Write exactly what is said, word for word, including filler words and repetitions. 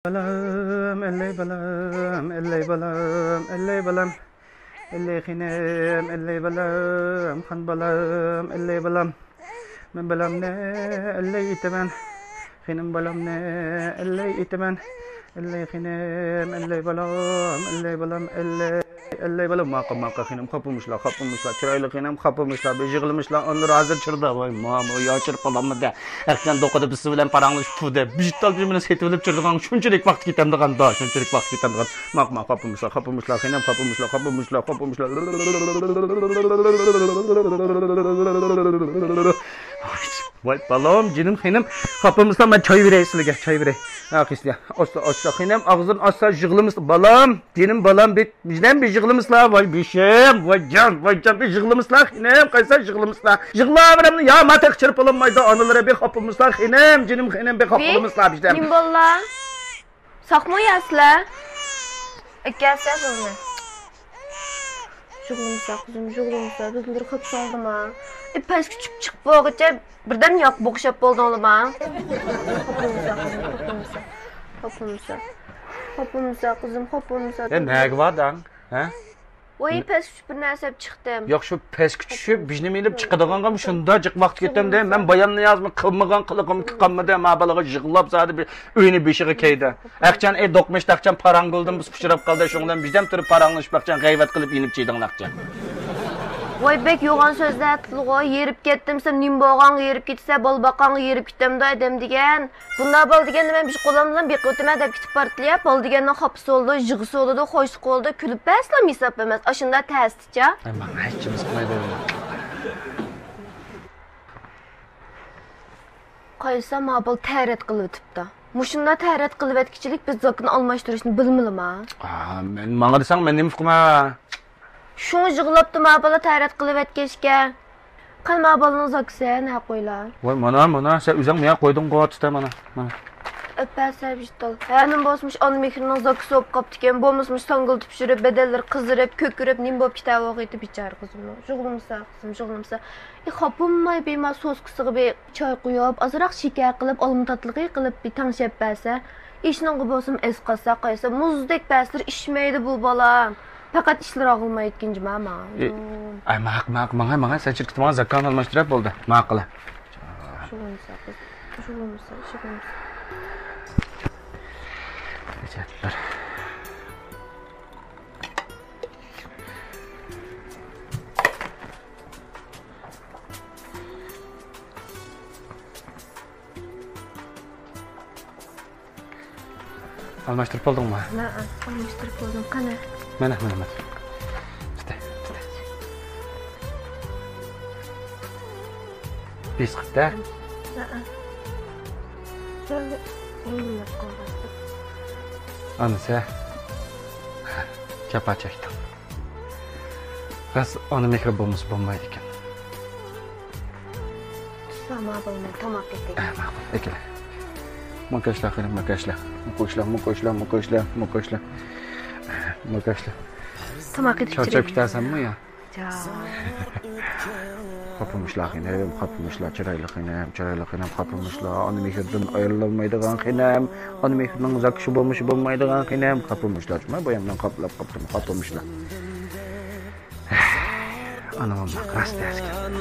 بالام، ئەللەي بالام، ئەللەي بالام، ئەللەي بالام. ئەللەي خېنىم، ئەللەي بالام، خان بالام، ئەللەي بالام. مەن بالامنى ئەللەي ئېتىمەن. خېنىم بالامنى ئەللەي ئېتىمەن. ئەللەي خېنىم، ئەللەي بالام، ئەللەي بالام، ئەللەي، ئەللەي بالام. ماقا، ماقا خېنىم، خاپىمىشلا، خاپىمىشلا، چىرايلىق خېنىم، خاپىمىشلا، بىر يىغلىمىشلا، ئانىلىرى ھازىر چىردا، ۋاي، ماما، يا چىرىپ قالاممىدە. ئەخچان دوقىدا بىسى بىلەن پاراڭلىشىپ تۇردى. بىژىت تالپىچى مېنى سېتىۋېلىپ چىردىغان شۇنچىلىك ۋاقىت كېتەمدىغان دا، شۇنچىلىك ۋاقىت كېتەمدىغان. ماق، ماق، خاپىمىشلا، خاپىمىشلا، خېنىم، خاپىمىشلا، خاپىمىشلا، خاپىمىشلا. ۋاي، بالام، جېنىم خېنىم، خاپىمىسلا، مەن چاي بېرەي سىلىگە، چاي بېرەي. ھە، قىسىيا. ئاستا، ئاستا، خېنىم، ئاغزىنى ئاچسا يىغلىمىسا، بالام، جېنىم بالام، بىت، بىزدەن بىر يىغلىمىسىلا، ۋاي بېشىم، ۋاي جان، ۋاي جان، بىر يىغلىمىسىلا، خېنىم، قايسا يىغلىمىسىلا. يىغلاۋېرەمدۇ، يا، ما تېخى چىرپىلانمايدۇ، ئانىلىرى بىر خاپىمىسىلا، خېنىم، جېنىم خېنىم، بىر خاپىلىمىسىلا بىزدەن. نېمە بوللا؟ ساقمۇ ياسىلە؟ ئەكەلسە بۇنى. يىغلىمىسا قىزىم، يىغلىمىسا، بىزنى بىر خاپا سالدىما. ئى، پەسكە چۈشۈپ چىقىپ بولغۇچە بىردەم ياق بوغۇشاپ بولدۇڭلىما؟ خاپا بولمىسا قىزىم، خاپا بولمىسا. خاپا بولمىسا. خاپا بولمىسا قىزىم، خاپا بولمىسا. ئە، نەگە باردىڭ؟ ھە؟ ۋاي، پەسكە چۈشۈپ بىر نەرسە ئېلىپ چىقتىم. ياق، شۇ پەسكە چۈشۈپ بىر نېمە ئېلىپ چىقىدىغانغا شۇنداق جىق ۋاقىت كېتەمدە. مەن بايام نىيازمۇ قىلمىغان قىلىقىم قالمىدى. ما بالىغا يىغلاپ زادى بىر ئۆينى بېشىغا كەيدە. ئەخچان، ئەي، دوقمۇش تاقچان پاراڭ گۈلدىن بىز ئۇچراپ قالدى. شۇڭدىن بىزدەم تۇرۇپ پاراڭلىشىپ ئەخچان غەيۋەت قىلىپ يېنىپ چىدىڭ ئەخچان. ۋاي، بەك يوغان سۆزلەتتىلغۇ. ھېرىپ كەتتىم، سەن نېمە بولغانغا ھېرىپ كېتىسەن، بالا باققانغا ھېرىپ كېتەمدۇ ئادەم دېگەن. بۇنداق بالا دېگەندە مەن بىر قولۇم بىلەن بېقىۋېتىمەن دەپ كېتىپ بارىتتى يا. بالا دېگەننىڭ خاپىسى بولىدۇ، يىغىسى بولىدۇ، خوشلۇقى بولىدۇ، كۈلۈپ بەرسىلا ھېساب ئەمەس. ئاشۇنداق تەستىچە. ئەي، ماڭا ھېچ نېمە قىلمايدۇ. قايسا ما بال تەرەت قىلىۋېتىپتۇ. مۇشۇنداق تەرەت قىلىۋەتكۈچىلىك بىز زاكىنى ئالماشتۇرۇشنى بىلمىلىما؟ ئا، مەن، ماڭا دېسەڭ مەن نېمە ئۇقىمەن؟ شۇڭا يىغلاپتۇ ما بالا تەرەت قىلىۋەتكەچكە. قان ما بالىنىڭ زاكىسى نە قويلا؟ ۋاي، مانا، مانا، سەن ئۆزۈڭ ماڭا قويدۇڭغۇ، تۇتە، مانا، مانا. ئەپەسە ۋىجدان. ھەنىم بولسىمۇش ئانا مېھرىنىڭ زاكىسى بولۇپ قاپتىكەن. بولمىسىمۇش ساڭگىلىتىپ يۈرۈپ، بەدەنلىرى قىزىرىپ، كۆكىرىپ، نېمە بولۇپ كېتەۋالغىيتى بىچارە قىزىمنىڭ. يىغلىمىسا، قىزىم، يىغلىمىسا. ئى، خاپا بولماي، بىما سوسكىسىغا بىر چاي قۇيۇپ، ئازراق شېكەر قىلىپ، ئالما تاتلىقى قىلىپ، بىر تەڭشەپ بەرسە. ئىشنىڭغا بولسىمۇ ئەسقاتسا قايسا، مۇزدەك بەرسىلەر ئىچمەيدۇ بۇ بالا. پەقەت ئىشلىرى ئاغرىمايدىكەن جۇما ماڭا. ئاي، ماق، ماق، ماڭاي، ماڭاي، سەن شىركىتىڭ زاكان ئالماشتۇرۇپ بولدى. ماقۇل. شۇ بولمىسا، قىز، شۇ بولمىسا، شۇ بولمىسا. ئالماشتۇرۇپ بولدۇڭمۇ؟ ھە، ئالماشتۇرۇپ بولدۇم. قېنى؟ مانا، مانا، مانا. پىتى، پىتى. بېسىقىپتۇ. ھە. ئانىسى جاپا چەكتىڭ. راست، ئانا مېھرى بولمىسا بولمايدىكەن. تۇتسا ماقۇلمۇ؟ تاماق ئېتەي. ئە، ماقۇل، ئەكېلە. ماكاشلا، خېنىم، ماكاشلا. مۇكۇشلا، مۇكۇشلا، مۇكۇشلا، مۇكۇشلا. ماكاشلا. تاماق ئېتىپ چارچاپ كېتەرسەنمۇ يا؟ جان. خاپىمىشلا، خېنىم، خاپىمىشلا، چىرايلىق خېنىم، چىرايلىق خېنىم، خاپىمىشلا. ئانا مېھرىدىن ئايرىلالمايدىغان خېنىم، ئانا مېھرىنىڭ زاكىشى بولمىشى بولمايدىغان خېنىم، خاپىمىشلا. جۇما بايامدىن قاپلاپ قاپتىم، خاپىمىشلا. ئانا بولماق راست تەسكەن.